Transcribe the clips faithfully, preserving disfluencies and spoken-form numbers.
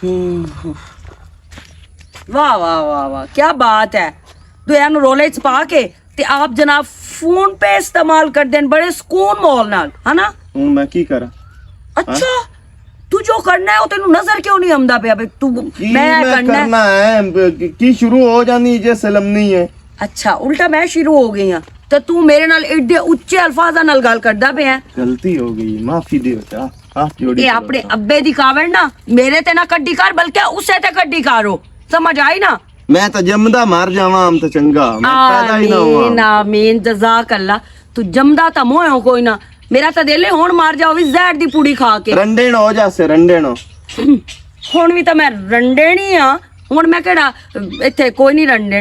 ہوں۔ واہ واہ واہ واہ، کیا بات ہے۔ دویاں نوں رولے چ پا کے تے آپ جناب فون پے استعمال کردے ہن بڑے سکون ماحول نال، ہے نا؟ ہن میں کی کراں؟ اچھا، تو جو کرنا ہے وہ تینوں نظر کیوں نہیں آمدا پیا بھی تو کی میں میں کرنا ہے؟ کرنا ہے؟ ب-، کی شروع ہو جانی جے سلم نہیں ہے؟ اچھا، الٹا میں شروع ہو گئی ہاں تے تو میرے نال ایڈے اچے الفاظاں نال گل کردا پیا ہے۔ غلطی ہو گئی، معافی دیو چا، ہاتھ جوڑی اے کرو۔ اپنے ابے دی کاوڑ نا میرے تے نہ کڈی کر، بلکہ اسے تے کڈی کرو۔ سمجھ آئی نا؟ میں تاں جمدا مر جاواں، ہم تاں چنگا، میں پیدا ہی نہ ہوواں۔ آمین، آمین، جزاک اللہ۔ تو جمدا تاں موہوں کوئی نہ، میرا تاں دل ہے ہن مر جاؤ وی زہر دی پوڑی کھا کے۔ رنڈے نہ ہو جاسے، رنڈے نہ۔ ہن وی تاں میں رنڈے نہیں ہاں، ہن میں کہڑا اتھے کوئی نہیں رنڈے۔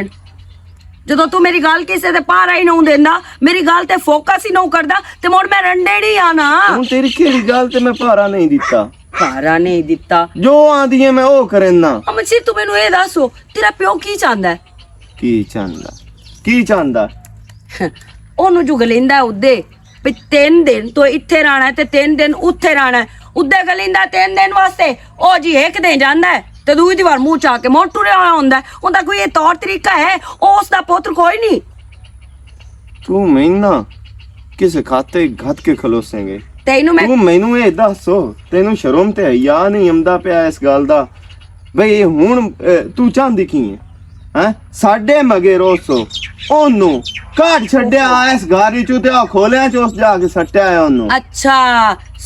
جدوں تو میری گل کسے تے پارا ہی نہ دیندا، میری گل تے فوکس ہی نہ کردا، تے مڑ میں رنڈے نہیں ہاں نا۔ ہن تیری کیڑی گل تے میں پارا نہیں دتا؟ پارا نہیں دتا۔ جو آندی ہے میں او کرنا۔ امن شیر، تو مینوں اے دسو، تیرا پیو کی چاہندا ہے؟ کی چاہندا؟ کی چاہندا؟ اونوں جو گلیندا ہے ادے، بھی تین دن تو اتھے رہنا ہے تے تین دن اتھے رہنا ہے۔ ادے گلیندا تین دن واسطے، او جی ایک دن جاندا ہے تے دوئی دیوار منہ چا کے مڑ ٹریا ہویا ہوندا ہے۔ اوندا کوئی یہ طور طریقہ ہے؟ او اس دا پتر کوئی نہیں۔ تو میں نا کسے کھاتے گھت کے کھلوسیں گے۔ تینوں میں تو مینوں اے دس، تینوں شرم تے حیا نہیں آمدا پیا اس گل دا؟ بھئی ہن، اے، تو چاہندی کی ہے؟ ہیں؟ ساڈے مگے روسو اونوں کڈ چھڈیا اس گھر وچوں تے آ کھولیاں چ اس جا کے سٹیا ہے اونوں۔ اچھا،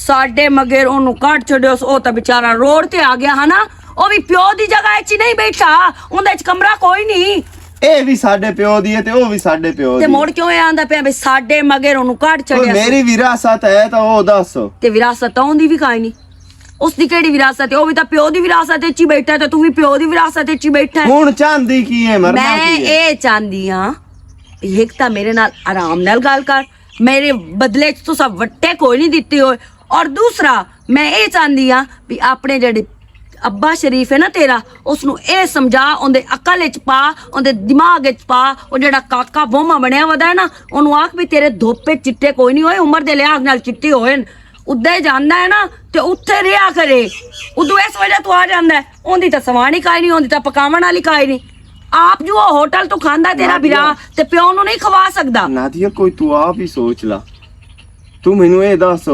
ساڈے مگر اونوں کڈ چھڈیو، او تاں بیچارہ روڈ تے آ گیا ہا نا، او وی پیو دی جگہ اچ ہی نہیں بیٹھا، اوندا اچ کمرہ کوئی نہیں۔ اے وی ساڈے پیو دی ہے تے او وی ساڈے پیو تے دی مڑ ہے۔ کیوں اے آندا پیا بھی ساڈے مگر اونوں کڈ کوئی چھڈیا سی؟ میری وراثت ہے تاں او دس۔ تے وراثت تاں اوندی وی کائے نہیں۔ اس دی کیڑی وراثت ہے؟ او وی تاں پیو دی وراثت اچ ہی بیٹھا ہے تے تو وی پیو دی وراثت اچ ہی بیٹھا ہے۔ ہن چاہندی کی ہے، مرنا میں کی ہے؟ اے چاہندی ہاں، ایک تاں میرے نال آرام نال گل کر، میرے بدلے چ تساں وٹے کوئی نہیں دتے ہوئے۔ اور دوسرا، میں اے چاہندی ہاں بھی اپنے جڑے ابا شریف ہے نا تیرا، اس نو اے سمجھا، اوندے عقل اچ پا، اوندے دماغ اچ پا۔ او جڑا کاکا بوما بنیا ودا ہے نا، اونوں آکھ بھی تیرے دھوپے چٹے کوئی نہیں ہوئے، عمر دے لحاظ نال چٹے ہوئے ہن۔ ادے جاندا ہے نا، تے اتھے رہیا کرے۔ ادو اس وجہ تو آ جاندا ہے، اوندی تاں سوانی کائی نہیں، اوندی تاں پکاون والی کائی نہیں۔ آپ جو او ہوٹل تو کھاندا ہے تیرا نادیا۔ بھرا، تے پیو نوں نہیں کھوا سکدا۔ نادیا، کوئی تو آپ ہی سوچ لا۔ تو مینوں اے دس،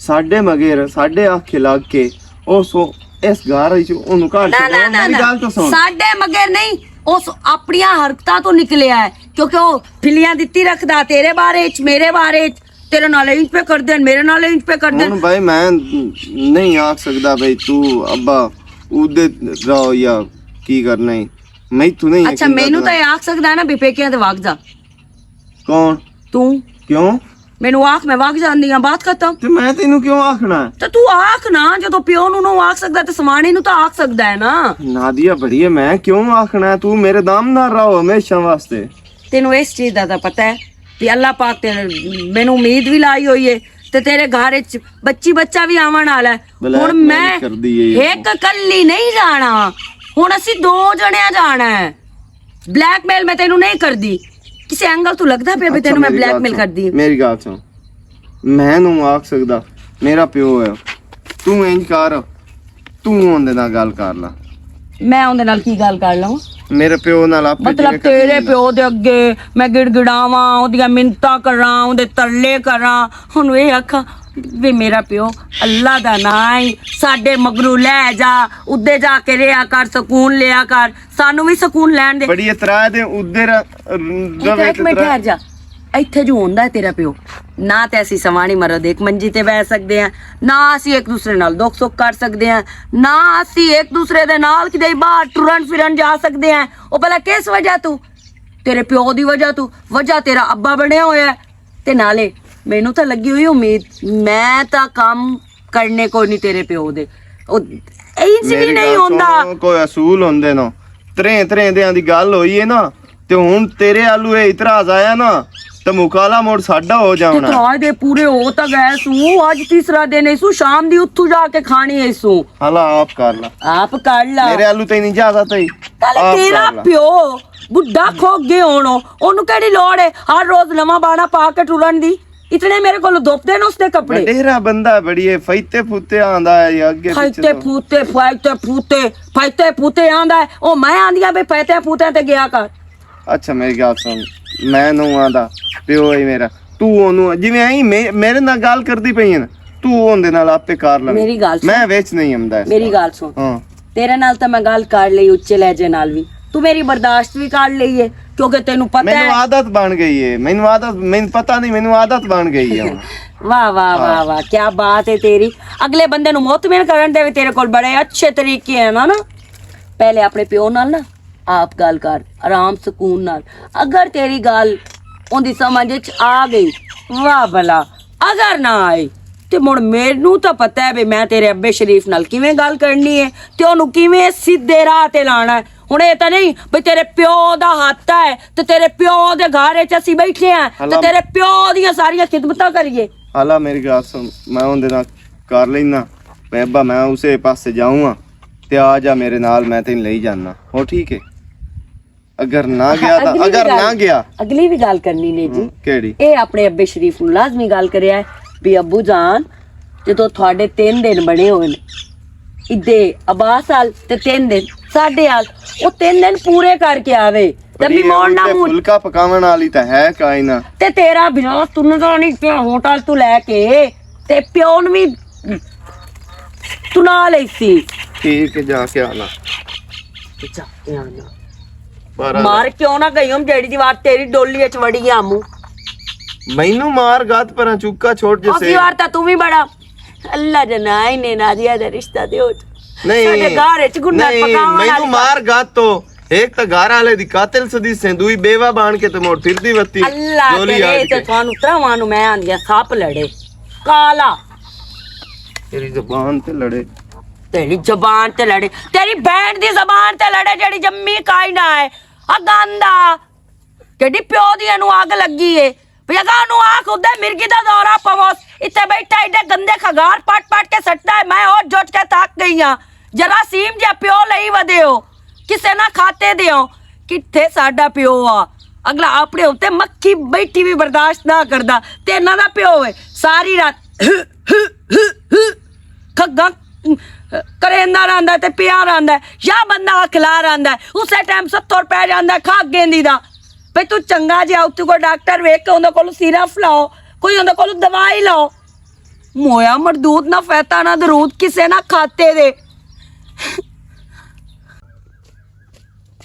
ساڈے مگر، ساڈے آکھے لگ کے، او سو، اس گھر وچ اونوں گھر نہ، چھڈو، نہ، نہ، میری نہ۔ گل تو سن۔ ساڈے مگر نہیں، اس اپنیاں حرکتاں تو نکلیا ہے، کیونکہ او پھلیاں دتی رکھدا تیرے بارے وچ، میرے بارے وچ، تیرے نال انج پہ کر دین، میرے نال انج پہ کر دین۔ ہن بھائی میں نہیں آکھ سکدا بھائی تو ابا ادھر رہو یا کی کرنا ہے، میں تو نہیں اچھا، کہندا مینوں تو۔ تاں اے آکھ سکدا ہے نا بھی پیکیاں تے وگ جا۔ کون؟ توں۔ کیوں؟ مینوں آکھ، میں وگ جاندی ہاں، بات ختم۔ تے میں تینوں کیوں آکھنا ہے؟ تے تو آکھ نا، جدوں پیو نوں نو آکھ سکدا تے سوانے نوں تاں آکھ سکدا ہے نا۔ نادیا بڑی ہے، میں کیوں آکھنا ہے؟ تو میرے دام نال رہو ہمیشہ واسطے۔ تینوں اس چیز دا تاں پتہ ہے کہ اللہ پاک تے مینوں امید بھی لائی ہوئی ہے تے تیرے گھر وچ بچی بچہ بھی آون والا ہے۔ بلیک ہن میل میں کردی ہے یہ۔ ہک کلی نہیں جانا، ہن اسی دو جنے جانا ہے۔ بلیک میل میں تینوں نہیں کردی۔ کسے اینگل تو لگدا پیا بھی اچھا، تینوں میں میری بلیک گل میل سن، کردی۔ میری گل سن، میں نوں آکھ سکدا، میرا پیو ہے، تو انج کر، تو اوندے نال گل کر لا۔ میں اوندے نال کی گل کر لواں؟ میرے پیو نال آپ مطلب تیرے پیو دے اگے میں گڑگڑاواں، اوندیاں منتاں کراں، اوندے ترلے کراں۔ ہن اے آکھاں وی میرا پیو، اللہ دا ناں ہے، ساڈے مگروں لے جا، ادے جا کے رہیا کر، سکون لیا کر، سانوں وی سکون لین دے۔ بڑی اترا دے ادھر، ادھر ایک منٹ ٹھہر جا۔ ایتھے جو ہوندا ہے تیرا پیو، نہ تے اسی سوانی مرد ایک منجی تے بہ سکدے ہیں، نہ اسی ایک دوسرے نال دکھ سکھ کر سکدے ہیں، نہ اسی ایک دوسرے دے نال کدے باہر ٹرن پھرن جا سکدے ہیں۔ او بھلا کس وجہ تو؟ تیرے پیو دی وجہ تو۔ وجہ تیرا ابا بنیا ہویا ہے۔ تے نالے مینوں تاں لگی ہوئی امید، میں تاں کم کرنے کوئی نہیں تیرے پیو دے۔ او انج وی میری نہیں گل ہوندا۔ سنو، کوئی اصول ہوندے نو۔ ترے ترے دیاں دی گل ہوئی ہے نا، تے ہن تیرے آلو اے اعتراض آیا نا، تے مکالا موڑ ساڈا ہو تے جاونا۔ ترائے دے پورے ہو تاں گئے سو، اج تیسرا دن ہے سو، شام دی اتھو جا کے کھانی ہے سو۔ ہلا آپ کر لا۔ آپ کر لا۔ میرے آلو تے نہیں اجازت ہے۔ تالے آپ تیرا کر لا۔ پیو بڈھا کھوک گئے ہونو، اونوں کیڑی لوڑ ہے ہر روز نواں بانا پا کے ٹرن دی؟ اتنے میرے کولوں دھوپدے نے اس دے کپڑے۔ وڈیرا بندہ بڑی ہے، فائتے پھوتے آندا ہے یا اگے پچھے فائتے تو۔ پھوتے، فائتے پھوتے، فائتے پھوتے آندا ہے۔ او میں آندیاں بے فائتے پھوتے تے گیا کر۔ اچھا، میری گل سن، میں نو آندا، پیو ہے میرا۔ تو اونوں، جویں ایں مے-، میرے نال گل کردی پئی ہے نا، تو اوندے نال آپے کر لویں۔ میری گل سن۔ میں وچ نہیں آندا اس میری طرح۔ گل سن۔ ہاں۔ تیرے نال تے میں گل کر لئی اچے لہجے نال وی۔ تو میری برداشت وی کر لئی ہے، کیونکہ تینوں پتہ مینوں ہے۔ عادت بن گئی ہے، مینوں عادت، مینوں پتہ نہیں، مینوں عادت بن گئی ہے ہن۔ واہ، واہ، ہاں۔ واہ، واہ، کیا بات ہے تیری۔ اگلے بندے نوں مطمئن کرن دے وی تیرے کول بڑے اچھے طریقے ہیں نا، نا؟ پہلے اپنے پیو نال نا آپ گل کر، آرام سکون نال۔ اگر تیری گل اوندی سمجھ وچ آ گئی، واہ بھلا۔ اگر نہ آئی، تے مڑ مینوں تاں پتہ ہے بھی میں تیرے ابے شریف نال کیویں گل کرنی ہے، تے اونوں کیویں سیدھے راہ تے لانا ہے۔ ہن اے تاں نہیں بھی تیرے پیو دا ہاتھ ہے تے تیرے پیو دے گھر وچ اسی بیٹھے ہیں تے تیرے پیو دیاں ساریاں خدمتاں کریے۔ حالا میری گل سن، میں اوندے نال کر لینا۔ میں ابا، میں اسے پاسے جاؤں ہاں، تے آ جا میرے نال، میں تینوں لئی جانا۔ ہو ٹھیک ہے؟ اگر نہ گیا تاں، اگلی وی اگر نہ گل، گیا۔ اگلی وی گل کرنی نے جی۔ ہوں، کیڑی؟ اے اپنے ابے شریف نوں لازمی گل کریا ہے بھی ابو جان، جدوں تہاڈے تین دن بنے ہوئے نے، عیدے عباس آل تے تین دن ساڈے آل، او تین دن پورے کر کے آوے۔ تے پر امی یہ موڑ نہ اتنے مون۔ پھلکا پکاون والی تاں ہے کائنا۔ تے تیرا بنا تندا نہیں پیا ہوٹل تو لے کے، تے پیو نوں وی تنا لئی سی۔ ٹھیک ہے، جا کے آنا۔ جا کے آنا۔ بارہ مار کیوں نہ گئی ہم، جیڑی دیوار تیری ڈولی اچ وڑی آ مو۔ مینوں مار گات پراں چکا چھوٹ جے اسی سے۔ وار تاں تو وی بڑا۔ اللہ جنا ہی نے نادیا دا رشتہ دے ہو۔ نہیں، ساڈے گھر اچ گنڈا نہیں، پکاون مینوں والی مار گات تو۔ ایک تاں گھر والے دی قاتل سدی سے، دوئی بیوہ بان کے تے موڑ پھر دی وتی۔ اللہ جولی کرے آڑ تے کے۔ تھانوں تراواں نوں میں آندیاں سپ لڑے۔ کالا۔ تیری زبان تے لڑے۔ تیری زبان تے لڑے۔ تیری بہن دی زبان تے لڑے، جڑی جمی کائی نہ ہے۔ آ گندا۔ جڑی پیو دی اینوں اگ لگی ہے۔ وی اگاں نوں آکھ اودے مرگی دا دورہ پوس۔ اتھے بیٹھا ایڈے گندے خگار پٹ پٹ کے سٹدا ہے۔ میں او جٹ کے تھک گئی ہاں۔ جراثیم جے پیو لئی ودے ہو۔ کسے نہ کھاتے دے ہو۔ کتھے ساڈا پیو آ۔ اگلا اپنے اُتے مکھی بیٹھی وی برداشت نہ کردا۔ تے انہاں دا پیو ہے۔ ساری رات کھگاں کریندا رہندا ہے تے پیا رہندا ہے۔ یا بندہ اکھلا رہندا ہے۔ اسے ٹائم ستھر پے جاندا ہے کھگ گیندی دا۔ بھئی تو چنگا جیا اتھوں کوئی ڈاکٹر ویکھ کے اندے کولوں سیرپ لاؤ، کوئی اندے کولوں دوائی لاؤ۔ مویا مردود نہ فیتا نہ درود کسے نہ کھاتے دے۔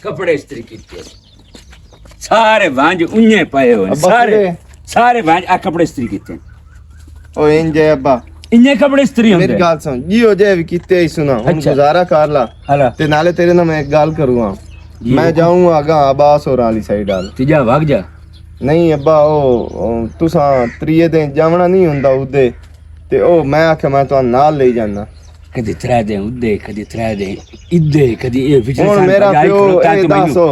کپڑے استری کیتے۔ سارے وانج اونجے پئے ہوئے، ابا سارے، کیڑے؟ سارے وانج آ کپڑے استری کیتے۔ او انجے ابا۔ انجے کپڑے استری ہوندے۔ میری گل سن، جی ہو جائے وی کیتے ہی سنا، ہن اچھا۔ گزارا کر لا۔ ہلا۔ تے نالے تیرے نال میں ایک گل کروں ہاں۔ جی، میں حکم۔ جاؤں آگا عباس اور والی سائیڈ آل۔ تے جا، بھاگ جا۔ نہیں ابا، او، او، تساں تریے دن جاونا نہیں ہوندا اودے۔ تے او، میں آکھیا میں تہاں نال لے جانا۔ کدی ترے دن اودے، کدی ترے دن ادے، کدی اے وچ ہن سان میرا بجائی پیو کھلوتا اے کہ مینوں دسو،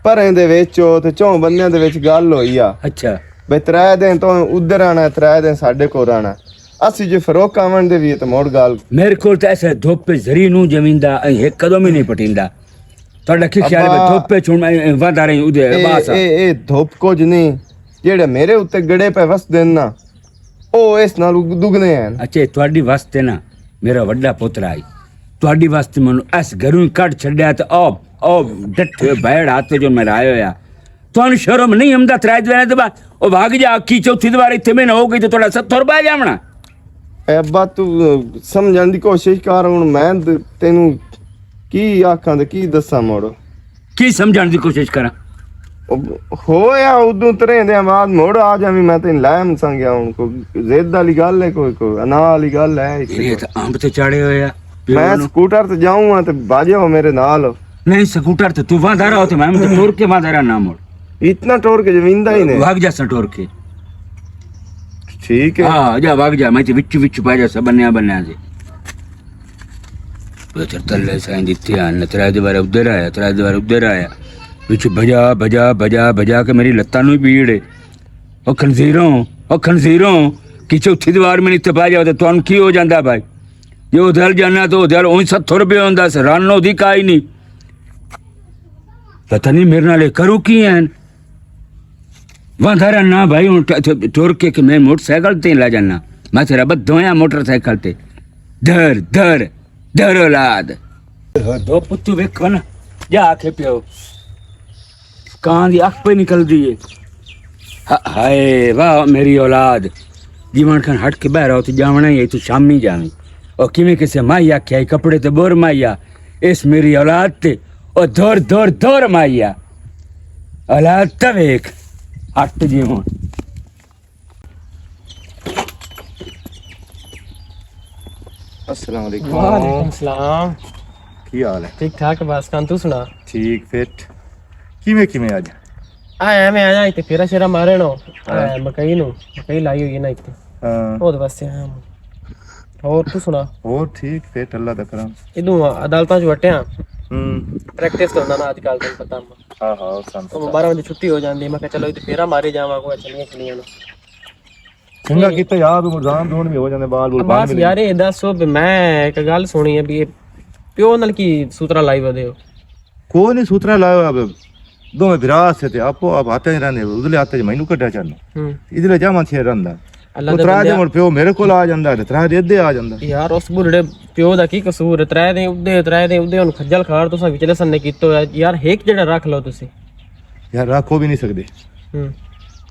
پریں دے وچ ہو تے چوں بندیاں دے وچ گل ہوئی آ۔ اچھا۔ بے ترے دن تو ادھر آنا ہے، ترے دن ساڈے کول آنا ہے۔ اسی جے فروخت آون دے وی تے مڑ گل۔ میرے کول تے ایسے دھوپ پہ زری نوں جمیندا، ایں ہک قدم ہی نہیں پٹیندا۔ تہاڈا کی خیال ہے ابا، دھوپ پہ چھوڑ، ایں، ایں واندا رہی اودے اے، عباس آ۔ اے، اے دھوپ کچھ نہیں، جیڑے میرے اُتے گڑے پہ وس دین نا، او اس نال دگنے ہیں۔ اچھا، تہاڈی واسطے نا میرا وڈا پتر آئی، تہاڈی واسطے مینوں اس گھروں ہی کڈ چھڈیا تے او، او ڈٹھے بیڑ ہاتھ جو میرا آیا ہویا۔ تہانوں شرم نہیں آمدا ترے دوارے دے بعد؟ او بھاگ جا، کی چوتھی دوار اتھے میں نہ ہو گئی تے تہاڈا ستھر پے جاونا۔ اے ابا، تو سمجھن دی کوشش کر، ہن میں د-، تینوں کی آکھاں تے کی دساں مڑ؟ کی سمجھن دی کوشش کراں؟ او ہویا ادوں تریں دے بعد مڑ آ جاویں، میں تینوں لے مساں گیا، ہن کوئی ضد والی گل ہے، کوئی، کوئی انا والی گل ہے، اتھے یہ کوئی۔ تو امب تے چڑھے ہوئے آ۔ میں سکوٹر تے جاؤں ہاں تے باجے ہو میرے نال۔ نہیں، سکوٹر تے تو وہاں دارا ہو تے میں تو ٹور کے وہاں دارا نہ مڑ۔ اتنا ٹور کے زمین دا ہی نہیں۔ بھاگ جاساں ٹور کے۔ ٹھیک ہے۔ ہاں، جا بھاگ جا، میں تے وچ وچ پا جاساں بنیا بنیا دے۔ پتر تلے سائیں دتے آن، ترے دوبارہ ادھر آیا، ترے دوبارہ ادھر آیا۔ وچ بجا، بجا، بجا، بجا کے میری لتاں نوں ہی پیڑ ہے۔ او خنزیروں، او خنزیروں، کی چوتھی دیوار میں نہیں تپا جاؤ تے تانوں کی ہو جاندا بھائی؟ جے ادھر جانا تو ادھر اونج ستھر روپے ہوندا سی، رن اودی کائی نہیں۔ پتہ نہیں میرے نال اے کرو کی ہیں۔ واندا رہنا بھائی، ہن ٹ-، ٹ-، ٹر کے کہ میں موٹر سائیکل تے لا جانا۔ میں تیرا بد دویا موٹر سائیکل تے۔ در، در، در اولاد۔ دو پتو ویکھو نا، جا آکھے پیو۔ کان دی اکھ پہ نکل دی ہے۔ ہا-، ہائے، واہ میری اولاد۔ جیون کھن ہٹ کے باہر آؤ تو جاونا ہی ہے، تو شامی جاویں۔ او کیویں کسے مائی آکھیا، کپڑے تے بور مائی آ۔ اس میری اولاد تے، او دور، دور، دور مائی آ۔ اولاد تے ویکھ، ہٹ جیون۔ السلام علیکم۔ وعلیکم السلام۔ کی حال ہے؟ ٹھیک ٹھاک بس خان، تو سنا؟ ٹھیک فٹ۔ کیویں کیویں اج؟ آیا میں آیا اتنے پھیرا شیرا مارے نو۔ ہاں۔ آیا مکئی نو، مکئی لائی ہوئی ہے نا اتنے۔ ہاں۔ بہت بس آیا میں۔ اور تو سنا؟ اور ٹھیک فٹ، اللہ دا کرم۔ ادو عدالتاں چ وٹیا۔ ہوں۔ پریکٹس تو ہونا نا اج کل، تینوں پتہ۔ ہاں، ہاں، سن تو پتا۔ بارہ بجے چھٹی ہو جاندی، میں کہا، "چلو، اتنے پھیرا مارے جاواں، کوئی چلیاں چلیاں نا۔" چنگا کیتا یار، نظام دون بھی ہو جاندے، بال بول بن عباس بھی یار، نہیں۔ یہ دسو بھی میں ایک گل سنی ہے بھی یہ پیو نال کی سوترا لائی ودے ہو؟ کوئی نہیں سوترا لایا ہویا، اب دوویں بھرا سے تے آپو آپ آتے رہندے، ادھرلے آتے چ مینوں کڈیا چاہنا۔ ہوں۔ ادھرلے جاواں چھ رہندا۔ اللہ او دا ترا دے بندہ۔ ہن پیو میرے کول آ جاندا تے ترا دے ادے آ جاندا۔ یار، اس بڈھڑے پیو دا کی قصور ہے؟ ترے دے ادے، ترے دے ادے، ہن خجل خار تساں وچلے سن نے کیتو ہے۔ یار، ہک جڑا رکھ لو تسی۔ یار، رکھ او بھی نہیں سکدے۔ ہوں۔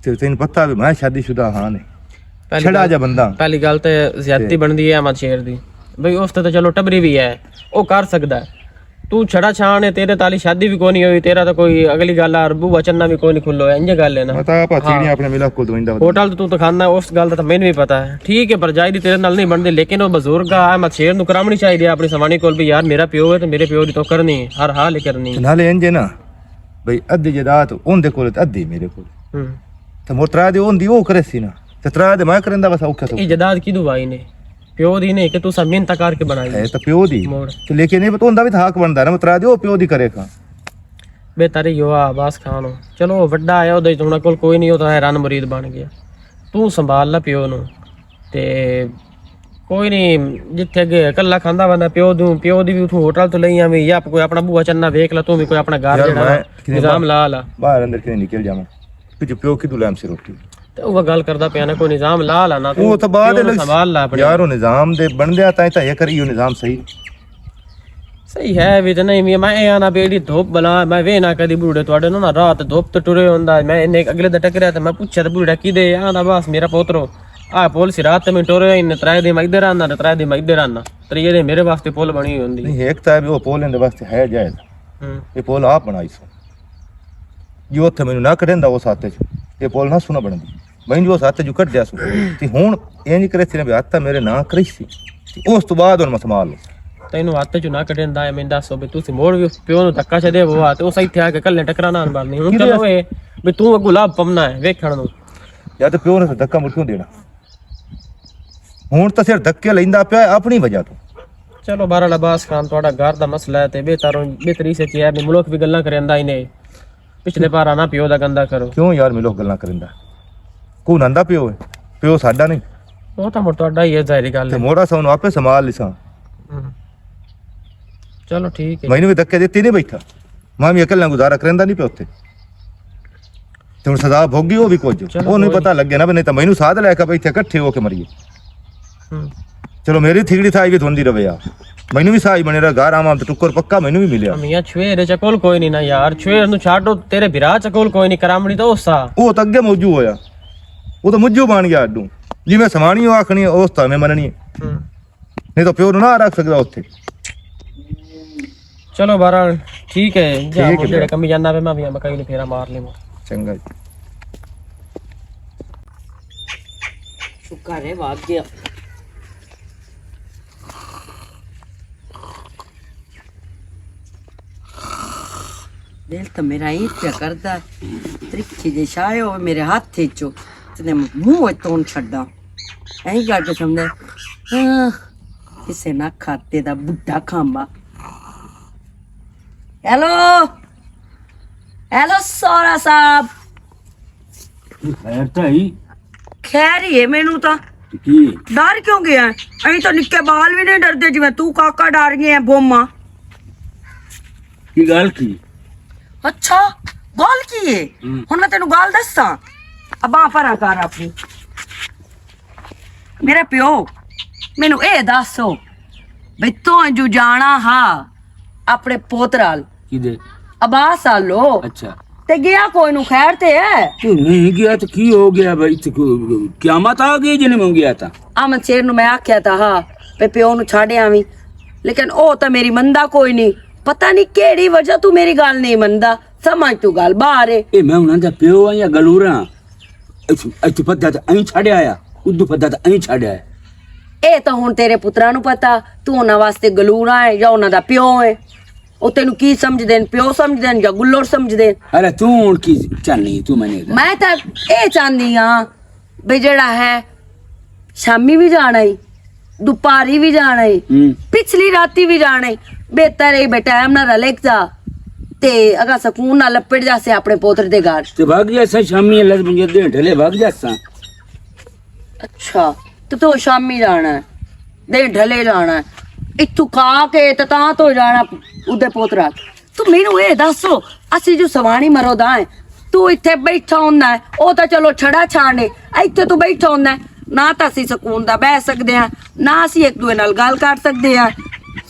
تے تینوں پتہ وی میں شادی شدہ ہاں نہیں۔ پہلی چھڑا گل، جا بندہ۔ پہلی گل تے زیادتی تے بندی ہے احمد شیر دی۔ بھئی، اس تے تے چلو ٹبری بھی ہے، او کر سکدا ہے۔ تو چھڑا چھان ہے، تیرے تالی شادی بھی کوئی نہیں ہوئی، تیرا تو کوئی اگلی گل آ، بو وچن نہ بھی کوئی نہیں کھلو ہے، انجے گل ہے نا۔ میں تو آپ ہاں۔ چیڑیاں اپنے ملک کو دویندا ہوتا۔ ہوٹل تو تو کھانا، اس گل تے تو مینوں بھی پتہ ہے۔ ٹھیک ہے، پر جائے دی تیرے نال نہیں بندے، لیکن وہ بزرگ آ، احمد شیر نوں کرامنی چاہیے اپنی سوانی کول بھی، یار، میرا پیو ہے تو میرے پیو دی تو کرنی ہے، ہر حال ہی کرنی ہے۔ تے نالے انجے نا، بھئی، ادھی جائیداد اوندے کول تے ادھی میرے کول۔ ہوں۔ تے مور ترا دے اوندی او کرے سی نا۔ تے ترا دے میں کریندا بس اوکھا سوکھا۔ اے جائیداد کیدوں آئی نے؟ پیو دی نے کہ تساں محنت کر کے بنائی ہے۔ تے پیو دی۔ مور۔ تے لیکن اے پتہ ہوندا وی تھا حق بندا نا، ترا دے او پیو دی کرے کھا۔ بہتر ہی ہوا، عباس خان ہو۔ چلو، وڈا آیا، اودے وچ انہاں کول کوئی نہیں، او تاں حیران مرید بن گیا۔ تو سنبھال لا پیو نو۔ تے کوئی نہیں، جتھے اگے کلا کھاندا بندہ پیو دوں، پیو دی بھی اتھوں ہوٹل تو لئی آویں، یا کوئی اپنا بوا چننا ویکھ لا، تو بھی کوئی اپنا گھر یار، جڑا میں نا، کتنے نظام باہر، لا لا۔ باہر اندر کتنے نکل جاواں؟ پچھو پیو کی دلام سے روٹی۔ تے او گل کردا پیا نا، کوئی نظام لا لا نا، تو او تو بعد پیو نوں لگ-، سنبھال لا اپنے۔ یار، او نظام دے بن دیا، تائیں تائیں کری او نظام صحیح۔ صحیح ہے وی تے نہیں وی، میں اے آنا بیڑی دھوپ بلا، میں وے نہ کدی بوڑے تواڈے نوں نہ رات دھوپ تے ٹرے ہوندا۔ میں انہیں اگلے دے ٹکریا تے میں پوچھیا تے بوڑا کی دے آندا، بس میرا پوترو آ پول سی رات تے میں ٹرے، ان ترائے دے میں ادھر آنا، ترائے دے میں ادھر آنا، تریے دے میرے واسطے پول بنی ہوئی ہوندی۔ نہیں، ایک تائیں وی او پول اندے واسطے ہے جائز۔ ہوں۔ اے پول آپ بنائی سو۔ جو اتھے مینوں نہ کڈیندا اس ہاتھ وچ، اے پول نہ سنا بنندی۔ مینوں جو اس ہاتھ وچ کڈیا سو۔ تے ہن اینج کرے تیرے ہاتھ میرے نہ کری سی۔ تے اس تو بعد ہن میں سنبھال لو۔ تینوں ہاتھ وچ نہ کڈیندا اے، میں دسو بھی تسی موڑ وی پیو نوں دھکا چ دے وہ آ، تے اس ایتھے آ کے کلے ٹکرا نہ بننی۔ ہن کدھے چلو اے بھی توں اگوں لاب پمنا ہے، ویکھن نوں۔ یا تے پیو نے دھکا مڑ کیوں دینا؟ ہن تاں صرف دھکے لیندا پیا ہے اپنی وجہ تو۔ چلو، بہرحال عباس خان، تہاڈا گھر دا مسئلہ ہے تے بہتر، بہتری سے کیا ہے، ملوک بھی گلاں کریندا ہی نے۔ پچھلے پار آنا پیو دا گندا کرو۔ کیوں یار، ملوک گلاں کریندا؟ کون آندا پیو ہے؟ پیو ساڈا نہیں۔ وہ تاں مڑ تہاڈا ہی ہے، ظاہری گل تے ہے۔ موڑا سا انہوں آپے سنبھال لیساں۔ ہوں۔ چلو ٹھیک ہے۔ مینوں بھی دھکے دتی نہیں بیٹھا۔ میں بھی اکلا گزارا کریندا نہیں پیا اتھے۔ تے ہن سزا بھوگی، او بھی کچھ۔ چلو، او نہیں کوئی پتہ لگے نا، نہیں تاں مینوں ساتھ لے کے بھائی اتھے اکٹھے ہو کے مریے۔ ہوں۔ چلو، میری تھیگڑی تھائی بھی دھوندی رہے آ۔ مینوں بھی سائی بنے رہا، گھر آواں تے ٹکر پکا مینوں بھی ملیا۔ میاں، چھویر چکول کوئی نہیں نا یار، چھویر نوں چھاڈو، تیرے بھرا چکول کوئی نہیں، کرامڑی تو اوسا۔ او تاں اگے موجو ہویا۔ او تاں مجھو بن گیا اڈوں۔ جی میں سمانی او آکھنی ہے، اوس تاں میں مننی ہے۔ ہوں۔ نہیں تو پیو نوں نہ رکھ سکدا اوتھے۔ چلو بہرحال ٹھیک ہے، جا ٹھیک ہے جڑے بھرا۔ کمی جانا پہ میں بھی مکائی نے پھیرا مار لیواں۔ چنگا جی۔ شکر ہے بھاگ گیا۔ دل تو میرا ہی پیا کردا ہے۔ ترکھی جے شاہ ہوئے میرے ہاتھ وچوں، تے منہ وچ تون چھڈاں۔ اینج کر کے سمجھے، ہاں، کسے نہ کھاتے دا بڈھا کھامبا۔ ہیلو، ہیلو سورا صاحب۔ خیر تاں ہی۔ خیر ہی ہے مینوں تاں۔ تے کی؟ ڈر کیوں گیا ہے؟ ایں تاں نکے بال وی نہیں ڈردے، جویں تو کاکا ڈر گیا ہے، بوما۔ کی گل کی؟ اچھا، گل کی ہے؟ ہوں۔ ہن میں تینوں گل دساں۔ ابا پرا کر اپنی۔ میرے پیو، مینوں اے دسو، بھئی تو جو جانا ہا اپنے پوترال، کدے؟ عباس آلو۔ اچھا۔ تے گیا کوئی نو خیر تے ہے؟ تو نہیں گیا تو کی ہو گیا بھائی؟ تو کو-، قیامت آ گئی جنہیں میں گیا تھا۔ احمد شیر نو میں آکھیا تھا ہا، پہ پیو نو چھاڑے آویں۔ لیکن او تا میری مندا کوئی نہیں۔ پتہ نہیں کیڑی وجہ تو میری گال نہیں مندا۔ سمجھ تو گال باہر ہے۔ اے میں انہاں دا پیو ہاں یا گلورا ہاں؟ اتھوں، اتھوں پتہ تے ایں چھڈ آیا، ادھوں پتہ تے ایں چھڈ آیا۔ اے تاں ہن تیرے پتراں نوں پتہ، تو انہاں واسطے گلوراں ہے یا انہاں دا پیو ہے۔ او تینوں کی سمجھدے نے، پیو سمجھدے نے یا گلور سمجھدے نے؟ ارے تو ہن کی چاہنی، تو میں نہیں۔ میں تاں اے چاہندی ہاں بھی جڑا ہے، شامی بھی جانا ہے، دوپاری بھی جانا ہے، ہوں۔ پچھلی راتی بھی جانا ہے۔ بہتر ہے بے ٹائم نہ رلے جا، تے اگا سکون نہ لپڑ جا سے اپنے پوتر دے گھر۔ تے بھاگ جا سا شامی، اللہ سے بنجے دے ڈھلے بھاگ جا سا۔ اچھا، تو تو شامی جانا ہے، دے ڈھلے جانا ہے، اتھو کھا کے تے تاں تو جانا ادے پوترا۔ تو مینوں اے دسو، اسی جو سوانی مرو دا ہے، تو اتھے بیٹھا ہوندا ہے، او تاں چلو چھڑا چھانے، اتھے تو بیٹھا ہوندا ہے، نہ تاں اسی سکون دا بہ سکدے ہاں، نہ اسی ایک دوے نال گل کر سکدے ہاں۔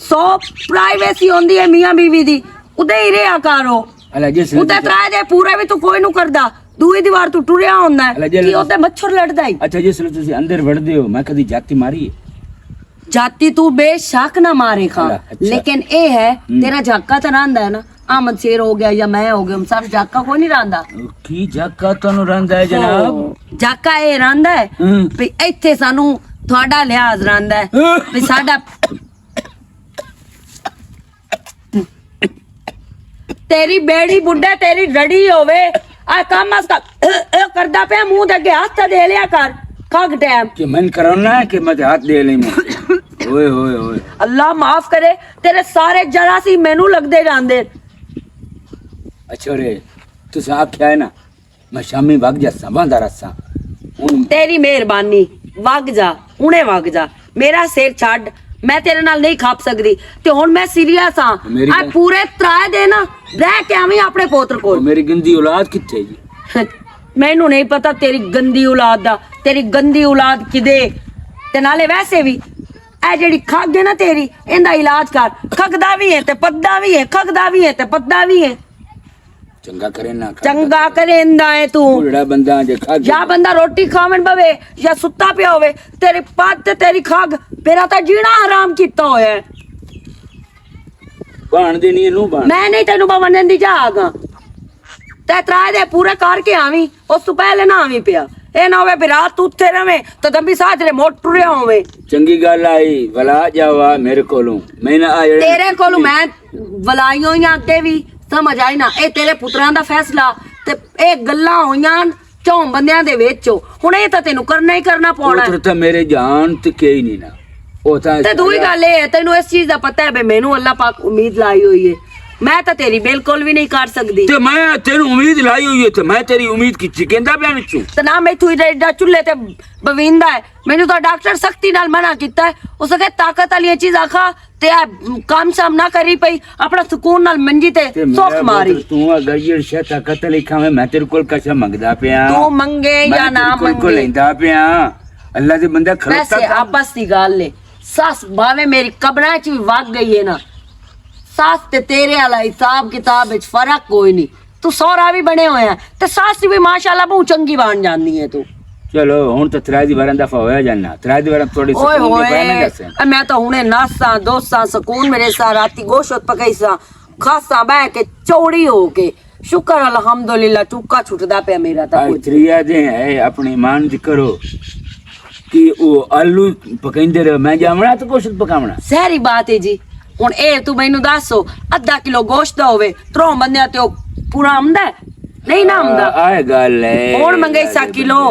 سو پرائیویسی ہوندی ہے میاں بیوی دی، ادے ہی رہیا کرو۔ اللہ جس نے ادے ترائے دے پورے بھی تو کوئی نو کردا، دوئی دیوار تو ٹریا ہوندا ہے، اللہ جل کہ ادے مچھر لڑدا ہی۔ اچھا، جس نے تسی اندر وڑدے ہو، میں کدی جاتی ماری ہے؟ جاتی تو بے شک نہ مارے خان، اللہ، اچھا۔ لیکن اے ہے، ہم۔ تیرا جھاکا تو رہندا ہے نا، احمد شیر ہو گیا یا میں ہو گیا، ہم سب جھاکا کو نہیں رہندا۔ کی جھاکا تانوں رہندا ہے جناب؟ او، جھاکا اے رہندا ہے ہم۔ بھی ایتھے سانوں تھوڑا لحاظ رہندا ہے ہم۔ بھی ساڈا تیری بیڑی بڈھے، تیری رڑی ہووے، آ کم از کم کردا پیا، منہ دے اگے ہاتھ تے دے لیا کر، کھگ ٹائم۔ کہ من کرونا ہے کہ میں تے ہاتھ دے لئی میں؟ اوئے، اوئے، اوئے۔ اللہ معاف کرے، تیرے سارے جراثیم مینوں لگدے جاندے۔ اچھا رے، تساں آکھیا ہے نا، میں شامی وگ جاساں، باندا رساں۔ ہن تیری مہربانی، وگ جا، ہنے وگ جا۔ میرا سر چھڈ، میں تیرے نال نہیں کھپ سکدی۔ تے ہن میں سیریس ہاں۔ میری اے گل پورے ترائے دے نا، رہ کے آویں اپنے پوتر کول۔ میری گندی اولاد کتھے جی؟ مینوں نہیں پتا تیری گندی اولاد دا، تیری گندی اولاد کدے۔ تے نالے ویسے وی، اے جڑی کھگ ہے نا تیری، ایندا علاج کر۔ کھگدا وی ہے تے پدا وی ہے، کھگدا وی ہے تے پدا وی ہے۔ چنگا کرے نہ کر۔ چنگا کریندا ہے تو۔ بڑا بندہ جے کھا یا بندہ روٹی کھاون بوے یا ستا پیا ہوے، تیرے پد تے تیری کھگ، میرا تا جینا حرام کیتا ہویا ہے۔ بان دینی نو بان۔ میں نہیں تینوں بان دین دی جا آگا۔ تے ترائے دے پورے کر کے آویں، اس تو پہلے نہ آویں پیا۔ اے نہ ہوے بھی رات تو اتھے رہویں، تے دمبی ساجرے موٹ ٹریا ہوویں۔ چنگی گل آئی، ولا جاوا میرے کولوں۔ میں نہ آ جڑے تیرے کولوں میں ولائی ہویاں اگے وی، سمجھ آئی نا؟ اے تیرے پتراں دا فیصلہ، تے اے گلاں ہویاں چون بندیاں دے وچ۔ ہن اے تاں تینوں کرنا ہی کرنا پونا ہے۔ اتر تاں میرے جان تے کئی نہیں نا۔ او تاں تے دوئی گل اے ہے، تینوں اس چیز دا پتہ ہے بے مینوں اللہ پاک امید لائی ہوئی ہے۔ میں تاں تیری بالکل وی نہیں کر سکدی۔ تے میں تینوں امید لائی ہوئی ہے، تے میں تیری امید کی چکیندا پیا وچوں۔ تے نہ میں تھوئی ایڈا چولہے تے بویندا ہے۔ مینوں تاں ڈاکٹر سختی نال منع کیتا ہے۔ اس آکھیا طاقت والیاں چیزاں کھا، تے اے کم شام نہ کری پئی، اپنا سکون نال منجی تے تے میرا سوکھ ماری۔ پتر، توں اگر یہ شے طاقت لکھا میں، میں تیرے کول قسم منگدا پیا۔ تو منگے میں یا نہ تیرے کول منگے۔ لیندا پیا۔ اللہ دے بندہ کھلوتا ویسے کر۔ آپس دی گل ہے، سس بھاویں میری قبراں چ وی وگ گئی ہے نا، سس تے تیرے والا حساب کتاب وچ فرق کوئی نہیں۔ تو سورا بھی بنے ہوئے ہیں، تے سس بھی ماشاءاللہ بہت چنگی بن جاندی ہے تو۔ چلو، ہن تے ترے دی بارہ دفعہ ہویا جانا، ترے دی بارہ تھوڑی اوئے سکون دے ہوئے، پے نہ جاسے۔ اے میں تاں ہنے ناساں، دوساں، سکون میرے سا، راتی گوشت پکائی سا، کھاساں بہ کے چوڑی ہو کے، شکر الحمدللہ، چکا چھٹدا پیا میرا تاں آج کچھ۔ تریا دے ہے، اپنی مان دی کرو کہ او آلو پکیندے رہے، میں جاونا تے گوشت پکاونا۔ سہری بات ہے جی، ہن اے تو مینوں دسو، ادھا کلو گوشت دا ہوے، تروں بندیاں تے او پورا آمدا ہے؟ نہیں نہ آمدا۔ آ، آئے گل ہے۔ ہن منگائی سا کلو۔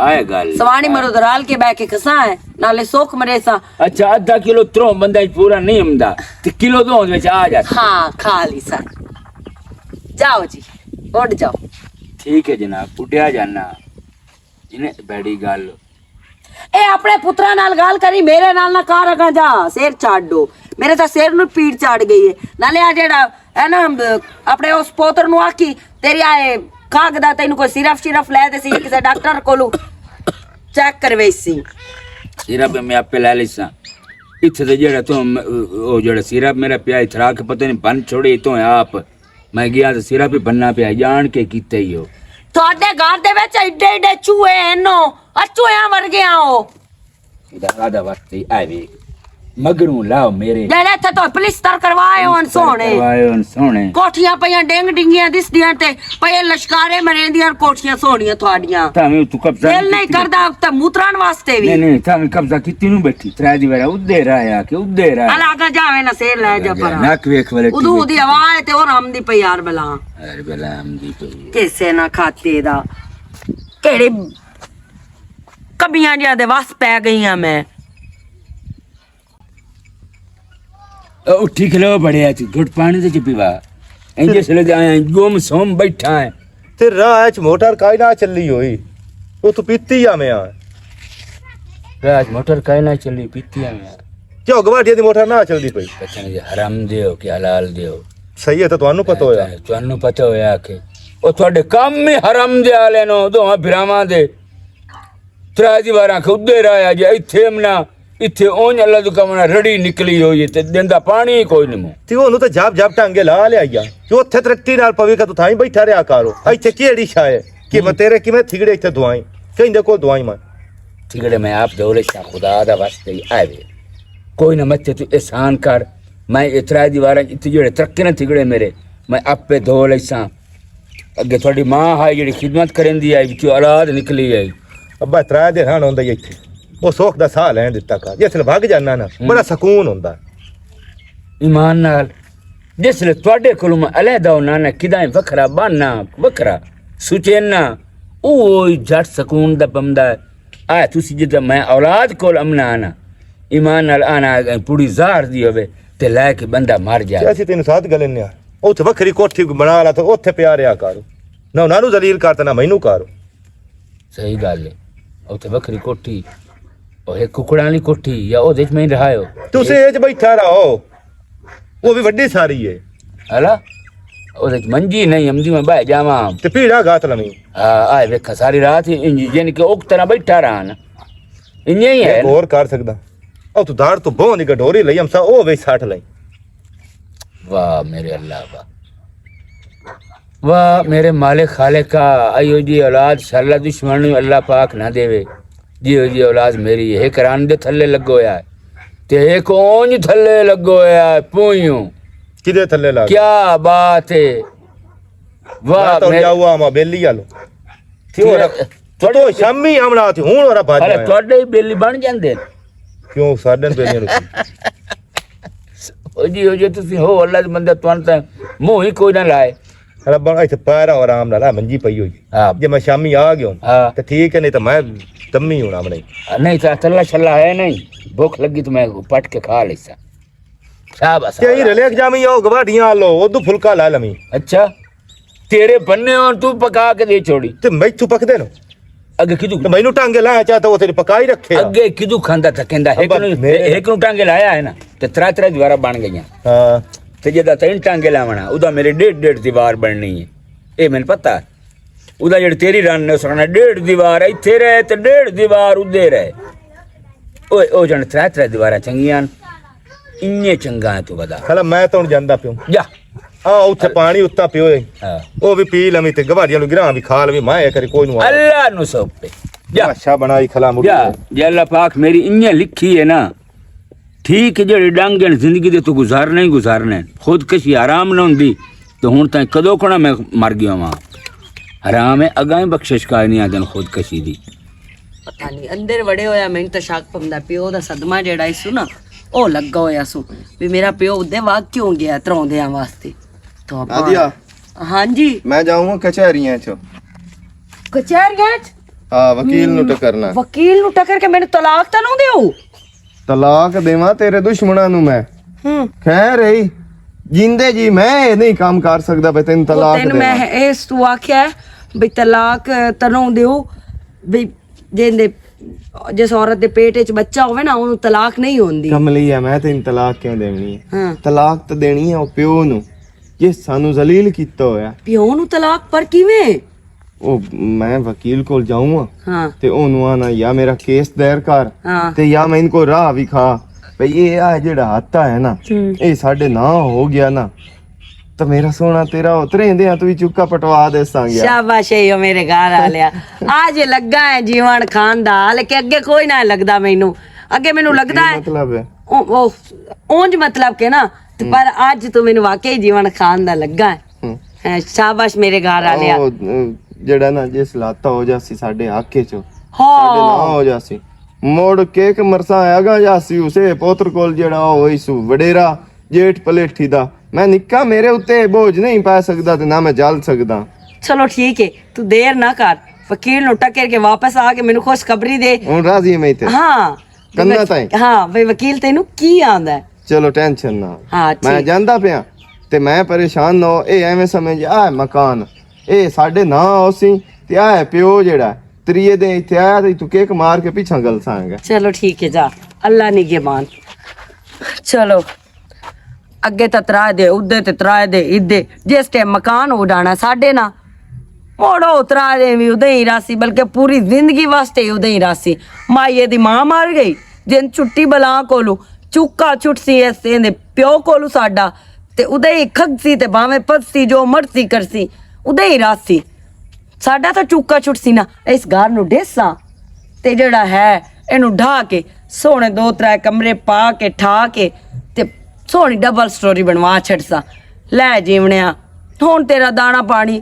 آئے گل ہے۔ سوانی مرو درال کے بہ کے کساں ہے، نالے سوکھ مرے سا۔ اچھا، ادھا کلو تروں بندہ ہی پورا نہیں آمدا، تے کلو دو وچ آ جا۔ ہاں، کھا لی سا۔ جاؤ جی، اٹھ جاؤ۔ ٹھیک ہے جناب، اٹھیا جانا۔ جنہیں بڑی گل۔ اے اپنے پتراں نال گل کری، میرے نال نہ کر اگاں جا، سر چاڑ دو۔ میرے تاں سر نوں پیڑ چاڑ گئی ہے۔ نالے آ جیڑا ہے نا، اپنے اس پوتر نوں آکھی، تیری آئے کھاگ دا تینوں کوئی سیرپ شیرپ لے دے سی، کسے ڈاکٹر کولوں چیک کروے سی۔ سیرپ میں آپے لے لیساں۔ اتھے تے جڑا تو م-، او جڑا سیرپ میرا پیا اتھرا کے پتہ نہیں بن چھوڑے تو آپ۔ میں گیا تے سیرپ ہی بننا پیا، جان کے کیتے ہی ہو۔ تہاڈے گھر دے وچ ایڈے ایڈے چوہے ہیں نو، اور چوہیاں ورگے ہو۔ ادارہ دا وقت ہی آوے۔ مگروں لاؤ میرے۔ جڑے اتھے تو پلستر کروائے ہون سونے۔ کرواے ہون سونے۔ کوٹھیاں پیاں ڈنگ ڈنگیاں دس دیاں تے پے لشکارے مریں دیاں کوٹھیاں سوڑیاں تھوڑیاں۔ تاں میں تو قبضہ دل نہیں نہیں کیتی۔ کردا تے موتران واسطے بھی۔ نہیں، نہیں، تاں میں قبضہ کیتی نوں بیٹھی۔ ترے دی وارا ادھر آیا کہ ادھر آیا۔ الا آگا جاوے نہ سیر لے جا پرا۔ نک ویکھ والے ادو ادی آواز تے اور ہم دی پئی یار بلا۔ یار بلا ہم دی پئی۔ کسے نہ کھاتے دا۔ کہڑے کبیاں جیاں دے وس پے گئی ہاں میں۔ اٹھی کھلو بڑے آ، گھٹ پانی تے چپی وا۔ این جس لے جائیں، گم سوم بیٹھا ہے۔ تے راہ اچ موٹر کائی نہ چلی ہوئی۔ او تو پیتی آ میں آ۔ راہ اچ موٹر کائی نہ چلی، پیتی آ میں آ۔ کیوں گواڈی دی موٹر نہ چلدی پئی؟ پتہ نہیں جی، حرام دیو کہ حلال دیو۔ صحیح ہے، تے تانوں پتہ ہویا۔ تانوں پتہ ہویا کہ او تہاڈے کم ہی حرام دے آلے نو، دوواں بھراواں دے۔ ترے دیواراں کے ادھر آیا جی، ایتھے امنا، ایتھے اونج اللہ تو کمنا رڑی نکلی ہوئی ہے، تے دن دا پانی ہی کوئی نہیں مو۔ تے اونوں تے جاب جاب ٹانگے لا لیا یا۔ جو اتھے ترٹی نال پوی کا تو تھائیں بیٹھا رہیا کارو۔ ایتھے کیڑی شاہ ہے؟ کہ میں تیرے کیویں تھگڑے ایتھے دعائیں؟ کہیں دے کول دعائیں میں؟ تھگڑے میں آپ دولے شاہ خدا دا واسطے ہی آوے۔ کوئی نہ مت تو احسان کر۔ میں اترا دیواراں اتھے جڑے ترکے نہ تھگڑے میرے، میں آپ پہ دولے شاہ۔ اگے تہاڈی ماں ہائی جڑی خدمت کریندی آئی، وچوں اولاد نکلی آئی۔ ابا ترا دے رہن ہوندا ہی ایتھے۔ او سوکھ دا ساہ لین دتا کر۔ جس لے بھگ جانا نا، ہوں۔ بڑا سکون ہوندا۔ ایمان نال، جس لے تہاڈے کولوں میں علیحدہ ہونا نا، کداں وکھرا باننا، وکھرا سوچینا، او جٹ سکون دا پمدا ہے۔ آ تسی جدوں میں اولاد کول امنا آنا، ایمان نال آنا، پوری زہر دی ہوے تے لے کے بندہ مر جائے۔ اسی تینوں ساتھ گلے نیا۔ اوتھے وکھری کوٹھی بنا لا تے اوتھے پیا رہیا کر۔ نہ انہاں نوں ذلیل کر تے نہ مینوں کر۔ صحیح گل ہے۔ اوتھے وکھری کوٹھی، او ایک ککڑاں والی کوٹھی یا او وچ میں رہایو۔ تسی اے وچ بیٹھا رہو۔ او بھی وڈی ساری ہے۔ ہلا؟ او وچ منجی نہیں، ہمدی میں بہ جاواں۔ تے پیڑا گات لمی۔ ہاں، آئے ویکھا ساری رات ہی انج، یعنی کہ اوک طرح بیٹھا رہا نا۔ انج ہی ہے ایک نا؟ اور کر سکدا۔ او تو داڑ تو بہوں دی گڈوری لئی ہم سا او وچ سٹ لئی۔ واہ میرے اللہ، واہ۔ واہ میرے مالک خالقا، ایو جی اولاد شرلا دشمن نوں اللہ پاک نہ دیوے۔ جیو جی اولاد میری ایک رن دے تھلے لگو ہویا ہے، تے ایک اونج تھلے لگو ہویا ہے، پوئیوں۔ کدے تھلے لگ؟ کیا بات ہے۔ واہ میں تو میرے جاؤ آما بیلی آلو۔ کیوں تھوڑے، رکھ؟ تھوڑے تو شامی آمنا آتی، ہون ورا بھاج ارے، آیا۔ تھوڑے ہی بیلی بن جاندے۔ کیوں ساڈن بیلیاں نوں کی؟ او جی، او جی، تسی ہو اللہ دے بندے، تانوں تاں منہ ہی کوئی نہ لائے۔ ارے بن، ایتھے پیر آرام نال، آ منجی پئی ہوئی۔ ہاں۔ جے میں شامی آ گیا ہوں، ہاں۔ تے ٹھیک ہے، نہیں تے میں تمی ہونا بنائی۔ نہیں تے تلا شلا ہے نہیں، بھوک لگی تو میں پٹ کے کھا لیسا۔ شاباش۔ تے ہی رلیک جامی او گواڈیاں لو، اودوں پھلکا لا لمی۔ اچھا۔ تیرے بننے ہون تو پکا کے دے چھوڑی۔ تے میں تو پک دے نو۔ اگے کدو تے مینوں ٹانگے لایا چاہتا، وہ تیری پکائی رکھے آ۔ اگے کدو کھاندا تھکیندا، ایک ابا نوں، میرے ایک نوں ٹانگے لایا ہے نا، تے ترا ترا دیوارا بن گئیاں۔ ہاں۔ تے جدا تین ٹانگے لاونا، ادا میرے ڈیڑھ ڈیڑھ دیوار بننی ہے۔ اے مینوں پتہ ہے۔ ادا جڑی تیری رن نے، اس رن ڈیڑھ دیوار ایتھے رہے، تے ڈیڑھ دیوار ادے رہے۔ اوئے، او جن ترا ترا دیوارا چنگیاں۔ انہیں چنگا ہے تو ودا۔ خلا میں تو ہن جاندا پیوں۔ جا۔ آ، اتھے پانی اتا پیو ہے۔ ہاں۔ او بھی پی لمی تے گواڑیاں نوں گراں بھی کھا لمی، میں کری کوئی نوں آ۔ اللہ نوں سوپ پہ۔ جا۔ اچھا بنائی کھلا مڑ جا۔ کے۔ جے اللہ پاک میری انہیں لکھی ہے نا، ٹھیک ہے، جڑے ڈنگ ہیں زندگی دے تو گزارنے ہی گزارنے ہیں۔ خودکشی آرام نہ ہوندی، تو ہن تائیں کدوں کھنا میں مر گیا واں۔ حرام ہے، اگاں ہی بخشش کائے نہیں آدن خودکشی دی۔ پتہ نہیں، اندر وڑے ہویا، میں تو شک پمدا پیو دا صدمہ جیڑا ہی سو نا، او لگا ہویا سو۔ بھی میرا پیو ادے واگ کیوں گیا تروندیاں واسطے؟ تو ابا نادیہ۔ ہاں جی۔ میں جاؤں گا کچہریاں چ۔ کچہریاں چ؟ ہاں، وکیل نو ٹکرنا۔ وکیل نو ٹکر کے مینوں طلاق تاں نہ دیو؟ طلاق دیواں تیرے دشمناں نو میں؟ ہوں۔ خیر ہے، جیندے جی میں اے نہیں کام کر سکدا، پہ تین او طلاق تین میں دیواں۔ اس تو آکھیا ہے، بھی طلاق تاں نہ دیو، بھی جیندے، جس عورت دے پیٹ وچ بچہ ہوے نا، اونوں طلاق نہیں ہوندی۔ کملی ہے، میں تین طلاق کیوں دینی ہے؟ ہاں۔ طلاق تو دینی ہے او پیو نو، جس سانو ذلیل کیتا ہویا۔ پیو نو طلاق پر کیویں؟ او، میں وکیل کول جاؤں ہاں۔ ہاں۔ تے اونوں آنا، یا میرا کیس دائر کر، ہاں۔ تے یا میں ان کو راہ وکھا۔ بھئی، اے آ جڑا حادثہ ہے نا، ہوں۔ اے ساڈے ناں ہو گیا نا، تے میرا سونا تیرا اترے دے آ، تو وی چکا پٹوا دے سانگیا۔ شاباش اے او میرے گھر آ لیا۔ آ جے لگا ہے جیون خان دا حال کہ اگے کوئی نہ لگدا مینوں۔ اگے مینوں لگدا ہے مطلب ہے؟ او، او، اونج مطلب کہ نا، تے ہوں۔ پر اج تو مینوں واقعی جیون خان دا لگا ہے۔ ہوں۔ ہاں، شاباش میرے گھر آ لیا۔ او، جڑا نا جس لاتا ہو جاسی ساڈے حق وچ، ہاں۔ ساڈے ناں ہو جاسی۔ مڑ کے کمرسا آیا گا جاسی اسے پوتر کول جڑا ہوئی سو وڈیرا جیٹھ پلیٹھی دا۔ میں نکا میرے اتے بوجھ نہیں پا سکدا تے نہ میں جل سکدا۔ چلو ٹھیک ہے، تو دیر نہ کر، وکیل نو ٹکر کے واپس آ کے مینوں خوشخبری دے۔ ہن راضی میں تے۔ ہاں۔ کنا تائیں۔ ہاں، وے وکیل تینوں کی آندا ہے؟ چلو ٹینشن نہ۔ ہاں، میں ٹھیک۔ جاندا پیا تے میں پریشان نہ ہو، اے ایویں سمجھ آ مکان، اے ساڈے نہ ہو سی، تے آ پیو جڑا تریے دے ایتھے آیا تے تو کیک مار کے پیچھا گل سانگا۔ چلو ٹھیک ہے جا، اللہ نگہبان۔ چلو، اگے تے ترائے دے ادے تے ترائے دے ادے، جس ٹائم مکان اڈانا ساڈے نا، موڑو اترا دے وی ادے ہی راسی، بلکہ پوری زندگی واسطے ہی ادے ہی راسی۔ مائی دی ماں مار گئی، جن چھٹی بلا کولو، چکا چھٹسی اس دے پیو کولو ساڈا، تے ادے ہی کھگسی تے بھاویں پدسی جو مرسی کرسی، ادے ہی راسی۔ ساڈا تاں چوکا چھٹسی نا، اس گھر نوں ڈیساں تے جڑا ہے اینوں ڈھا کے سوہنے دو ترے کمرے پا کے ٹھا کے تے سوہنی ڈبل سٹوری بنوا چھڈساں۔ لے جیونیا، ہن تیرا دانا پانی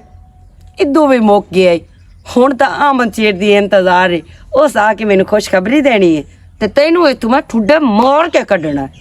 ادو وی مک گیا ای۔ ہن تاں آمن چیر دی انتظار ای، اس آ کے مینوں خوشخبری دینی ہے تے تینوں اتھوں میں ٹھڈے مار کے کڈنا ہے۔